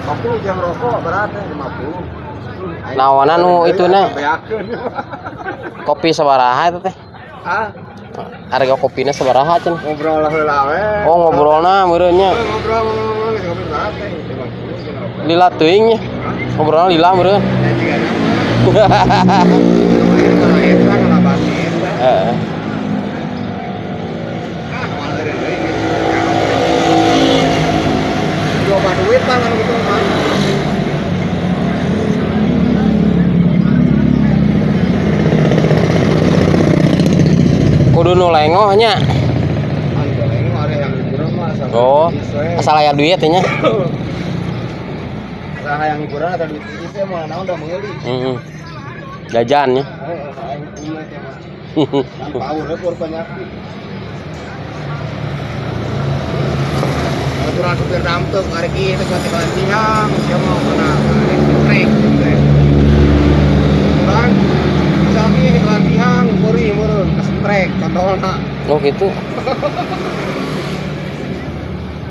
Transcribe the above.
Kopi jeung rokok berat 50. Naonan nu ituna? Beakeun. Kopi sabaraha eta teh? Ah, Harga kopina sabaraha cenah? Ngobrol heula we. Oh, ngobrolna meureun nya. Ngobrol ngobrol geus ngopi berat teh 50 jeung rokok. Lila teuing nya. Ngobrolna lila meureun. Ya jiga nama. Lumayan eta ngalabati eta. Heeh. Ah, moal eureun deui gitu. Loba duit mah kalau gitu mah. Kudu nu lengoh nya. Ah, ini mah ada yang hiburan mah asal Oh, duit we. asal aya duit nya. Asal hayang hiburan atau duit itu mah naon udah meuli. Heeh. Jajan nya. Heeh, aing punya teh mah. Kan power we pur penyakit. Aturan supir dump truck hari ini teh ganti-gantian, sia mau kena trek gitu. Aturan misalnya gantian, buri meureun kesentrek contohna. Oh gitu.